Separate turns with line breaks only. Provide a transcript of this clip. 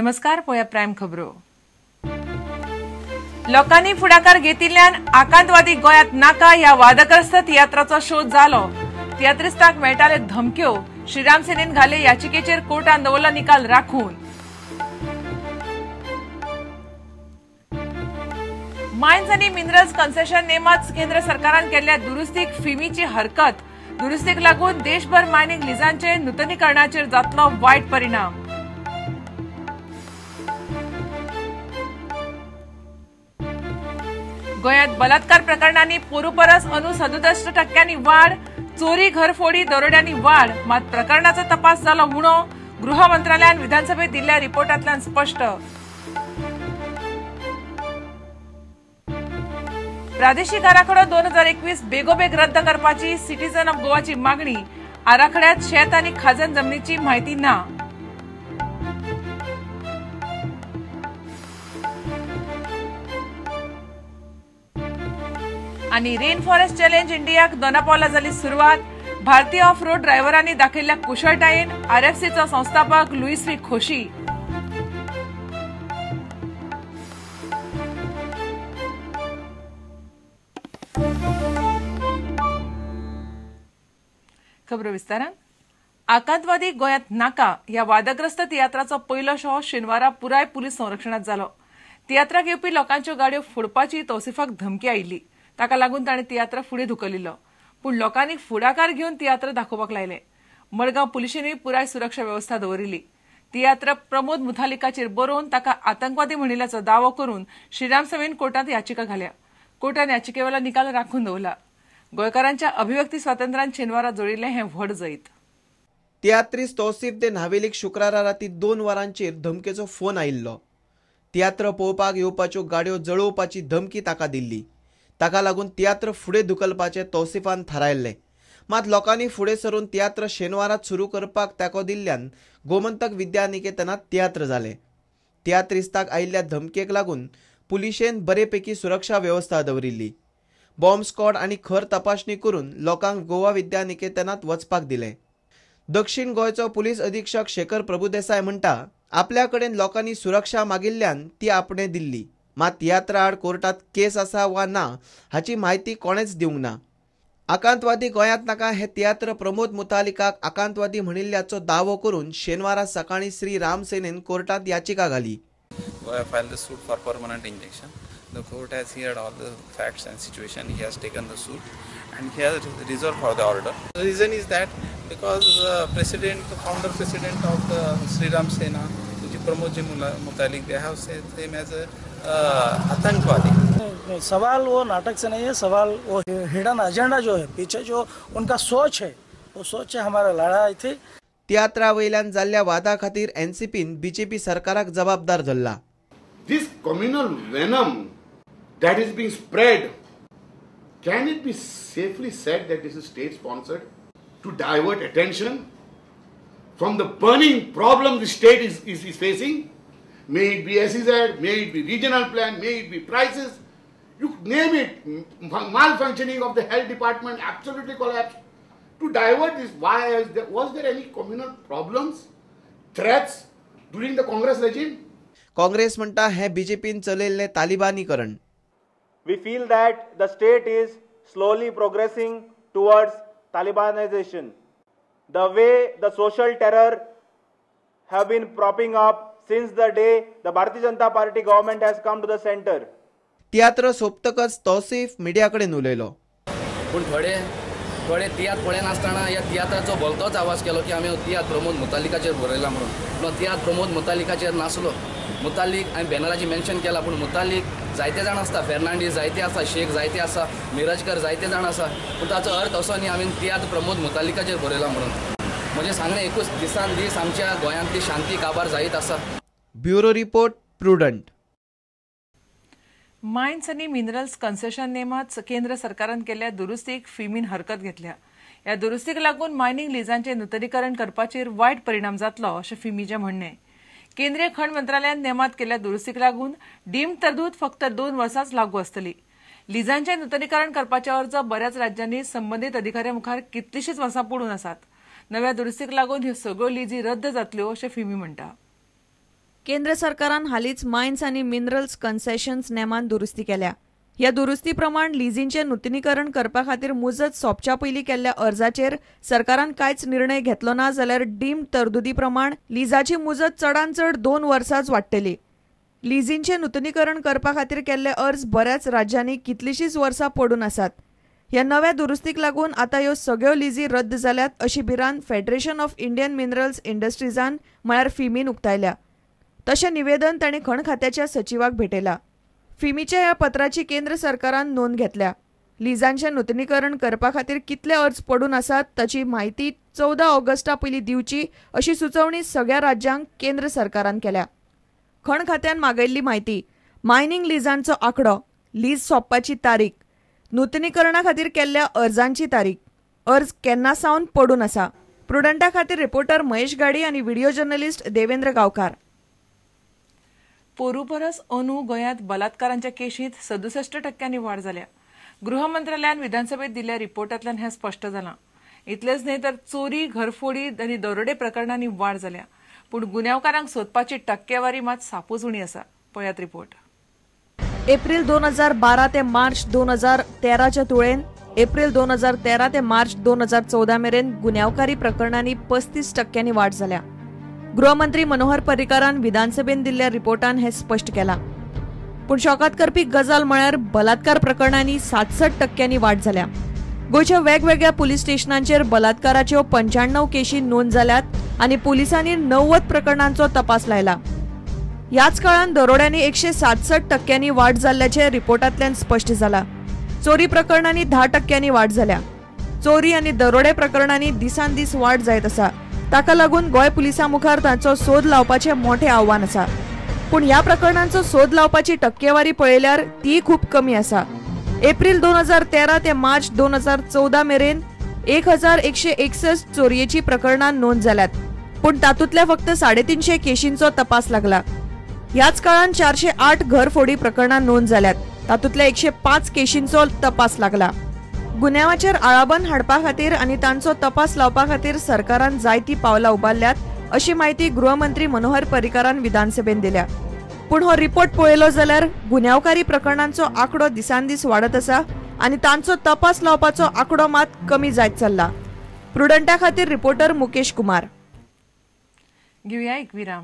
नमस्कार, पळया प्रायम खबरो. लोकांनी फुडाकार घेतिल्ल्यान आकांतवादी गोंयांत नाका ह्या वादग्रस्त तियात्राचो शोध जालो. तियात्रिस्तांक मेळटाले धमक्यो. श्रीराम सेनेन घाले याचिकेचेर कोर्टान दवरलो निकाल राखून. मायन्स आनी मिनरल्स कन्सेशन नेमात केंद्र सरकारान केल्ल्या दुरुस्तीक फिमीची हरकत. दुरुस्तीक लागून देशभर मायनिंग लिजांचे नुतनीकरणाचेर जातलो वायट परिणाम. गोंयांत बलात्कार प्रकरणांनी पोरू परस अंदू 67% वाड. चोरी, घरफोडी, दरोड्यांनी वाड. मात प्रकरणाचो तपास जालो उणो. गृह मंत्रालयान विधानसभेत दिल्ल्या रिपोर्टांतल्यान स्पश्ट. प्रादेशिक आराखडो 2021 बेगोबेग रद्द करपाची सिटीजन ऑफ गोवाची मागणी. आराखड्यात शेत आनी खाजन जमनीची म्हायती ना. आनी रेन फॉरेस्ट चॅलेंज इंडियाक दोनापावला जाली सुरवात. भारतीय ऑफ रोड ड्रायव्हरांनी दाखयल्ल्या कुशळटायेन आरएफसीचो संस्थापक लुईस we खोशी. खबरो विस्तारान. आकांतवादी गोंयांत नाका ह्या वादग्रस्त तियात्राचो पयलो शो शेनवारा पुराय पुलीस संरक्षणांत जालो. तियात्राक येवपी लोकांच्यो गाडयो फोडपाची तौसिफाक धमकी आयिल्ली. ताका लागून ताणें तियात्र फुडें धुकलिल्लो. पूण लोकांनी फुडाकार घेवन तियात्र दाखोवपाक लायले. मडगांव पुलिशेनूय पुराय सुरक्षा वेवस्था दवरिल्ली. तियात्र प्रमोद मुथालिकाचेर बरोवन ताका आतंकवादी म्हणिल्ल्याचो दावो करून श्रीराम सेनेन कोर्टांत याचिका घाल्या. कोर्टान याचिकेवेलो निकाल राखून दवरला. गोंयकारांच्या अभिव्यक्ती स्वातंत्र्यान शेनवारा जोडिल्लें हें व्हड जैत.
तियात्रिस्त तौसिफ दे न्हावेलीक शुक्रारा राती 2 वरांचेर धमकेचो फोन आयिल्लो. तियात्र पळोवपाक येवपाच्यो गाडयो जळोवपाची धमकी ताका दिल्ली. ताका लागून तियात्र फुडें धुकलपाचें तौसिफान थारायल्लें. मात लोकांनी फुडें सरून तियात्र शेनवारात सुरू करपाक तेंको दिल्ल्यान गोमंतक विद्यानिकेतनात तियात्र जाले. तियात्रिस्ताक आयिल्ल्या धमकेक लागून पुलिशेन बरेपैकी सुरक्षा वेवस्था दवरिल्ली. बॉम्ब स्क्वॉड आनी खर तपासणी करून लोकांक गोवा विद्यानिकेतनात वचपाक दिलें. दक्षिण गोंयचो पुलीस अधीक्षक शेखर प्रभुदेसाय म्हणटा, आपल्या कडेन लोकांनी सुरक्षा मागिल्ल्यान ती आपणे दिल्ली. मात तियात्रा आड कोर्टात केस आसा वा ना हाची म्हायती कोणेच दिवंक ना. आकांतवादी गोंयांत नाका हे तियात्र प्रमोद मुतालिकाक आकांतवादी म्हणिल्ल्याचो दावो करून शेनवारा सकाळीं श्री राम सेनेन कोर्टात याचिका घाली.
The court has heard all the facts and situation. He has taken the suit and he has reserved for the order. The reason is that because president, founder president of the Sri Ram Sena, Pramod Ji Mutalik, they have said him as a आतंकवादी.
सवाल वो नाटक से नहीं है, सवाल वो hidden agenda जो है पीछे, जो उनका सोच है, वो सोच है हमारा लड़ाई थी.
तियात्रा वयल्यान जाल्ल्या वादा खातीर एनसीपीन बीजेपी सरकाराक जबाबदार धरला.
This communal venom that is being spread, can it be safely said that this is state sponsored to divert attention from the burning problem the state is facing? May it be SEZ, may it be regional plan, may it be prices, you name it, malfunctioning of the health department, absolutely collapsed. To divert this, why is there, was there any communal problems, threats during the Congress regime?
Congress म्हणटा हे बीजेपीन चलयल्लें तालिबानीकरण.
We feel that the state is slowly progressing towards Talibanization. The way the social terror have been propping up since the day the Bharatiya Janata Party government has come to the center.
तियात्र सोंपतकच Tausif media कडेन उलयलो.
पूण थोडे थोडे तियात्र पळयनासतना ह्या तियात्राचो भलतोच आवाज केलो की आमी तियात्र प्रमोद मुतालिकाचेर बरयला म्हणून. पूण तियात्र प्रमोद मुतालिकाचेर नासलो. मुतालिक हांवें बॅनराचेर मेन्शन केला, पूण मुतालिक जायते जाण आसता, फेर्नांडीस जायते आसा, शेख जायते आसा, मिरजकर जायते जाण आसा, पूण ताचो अर्थ असो न्ही आमी तियात्र प्रमोद मुतालिकाचेर बरयला म्हणून. म्हजें सांगणें एकूच, दिसान दीस आमच्या गोंयांतली शांती काबार जायत आसा.
Bureau report, Prudent.
Mines आनी मिनरल्स कन्सेशन नेमात केंद्र सरकारान केल्ल्या दुरुस्तीक फिमीन हरकत घेतल्या. ह्या दुरुस्तीक लागून मायनिंग लिजांचें नुतनीकरण करपाचेर वायट परिणाम जातलो अशें फिमीचें म्हणणें. केंद्रीय खण मंत्रालयान नेमात केल्ल्या दुरुस्तीक लागून डीम तरतूद फक्त 2 वर्सांच लागू आसतली. लिजांचें नुतनीकरण करपाचे अर्ज बऱ्याच राज्यांनी संबंदीत अधिकाऱ्यां मुखार कितलीशींच वर्सां पडून आसात. नव्या दुरुस्तीक लागून ह्यो सगळ्यो लिजी रद्द जातल्यो अशें फिमी म्हणटा.
केंद्र सरकारान हालींच मायन्स आनी मिनरल्स कन्सेशन्स नेमान दुरुस्ती केल्या. ह्या दुरुस्ती प्रमाण लिजींचें नुतनीकरण करपा खातीर मुजत सोंपच्या पयलीं केल्ल्या अर्जाचेर सरकारान कांयच निर्णय घेतलो ना जाल्यार डीम्ड तरतुदी प्रमाण लिजाची मुजत चडांत चड 2 वर्सांच वाडटली. लिजींचें नुतनीकरण करपा खातीर केल्ले अर्ज बऱ्याच राज्यांनी कितलींशींच वर्सां पडून आसात. ह्या नव्या दुरुस्तीक लागून आतां ह्यो सगळ्यो लिजी रद्द जाल्यात अशी भिरांत फेडरेशन ऑफ इंडियन मिनरल्स इंडस्ट्रीजान म्हळ्यार फिमीन उक्तायल्या. तशें निवेदन तांणी खण खात्याच्या सचिवाक भेटयला. फिमीच्या ह्या पत्राची केंद्र सरकारान नोंद घेतल्या. लिजांचें नुतनीकरण करपा खातीर कितले अर्ज पडून आसात ताची म्हायती 14 ऑगस्टा पयलीं दिवची अशी सुचोवणी सगळ्या राज्यांक केंद्र सरकारान केल्या. खण खात्यान मागयल्ली म्हायती, मायनिंग लिजांचो आंकडो, लीज सोंपपाची तारीख, नुतनीकरणा खातीर केल्ल्या अर्जांची तारीख, अर्ज केन्ना सावन पडून आसा. प्रुडंटा खातीर रिपोर्टर महेश गाडी आनी व्हिडिओ जर्नलिस्ट देवेंद्र गांवकार.
पोरू परस अंदू गोंयांत बलात्कारांच्या केशींत 67% वाड जाल्या. गृह मंत्रालयान विधानसभेत दिल्ल्या रिपोर्टांतल्यान हें स्पश्ट जालां. इतलेंच न्हय तर चोरी, घरफोडी आनी दरोडे प्रकरणांनी वाड जाल्या. पूण गुन्यांवकारांक सोदपाची टक्केवारी मात सापूच उणी आसा. पळयात रिपोर्ट.
एप्रील 2012 ते मार्च 2013च्या तुळेन एप्रील 2013 ते मार्च 2014 मेरेन गुन्यांवकारी प्रकरणांनी 35% वाड जाल्या. गृहमंत्री मनोहर पर्रीकारान विधानसभेन दिल्ल्या रिपोर्टान हें स्पश्ट केलां. पूण शॉकात करपी गजाल म्हळ्यार बलात्कार प्रकरणांनी 67% वाड जाल्या. गोंयच्या वेगवेगळ्या पुलीस स्टेशनांचेर बलात्काराच्यो 95 केशी नोंद जाल्यात आनी पुलिसांनी 90 प्रकरणांचो तपास लायला. ह्याच काळांत दरोड्यांनी 167% वाड जाल्ल्याचें रिपोर्टांतल्यान स्पश्ट जाला. चोरी प्रकरणांनी 10% वाड जाल्या. चोरी आनी दरोडे प्रकरणांनी दिसान दीस वाड जायत आसा. ताका लागून गोंय पुलिसां मुखार तांचो सोद लावपाचें मोठें आव्हान आसा. पूण ह्या प्रकरणांचो सोद लावपाची टक्केवारी पळयल्यार ती खूब कमी आसा. एप्रील 2013 ते मार्च 2014 मेरेन 1161 चोरयेची प्रकरणां नोंद जाल्यात. पूण तातूंतल्या फक्त 350 केशींचो तपास लागला. ह्याच काळांत 408 घरफोडी प्रकरणां नोंद जाल्यात. तातूंतल्या 105 केशींचो तपास लागला. गुन्यांवाचेर आळाबंद हाडपा खातीर आनी तांचो तपास लावपा खातीर सरकारान जायतीं पावलां उबारल्यात अशी म्हायती गृहमंत्री मनोहर पर्रीकारान विधानसभेन दिल्या. पूण हो रिपोर्ट पळयलो जाल्यार गुन्यांवकारी प्रकरणांचो आंकडो दिसान दीस वाडत आसा आनी तांचो तपास लावपाचो आंकडो मात कमी जायत चल्ला. प्रुडंटा खातीर रिपोर्टर मुकेश कुमार.
घेवया एक विराम.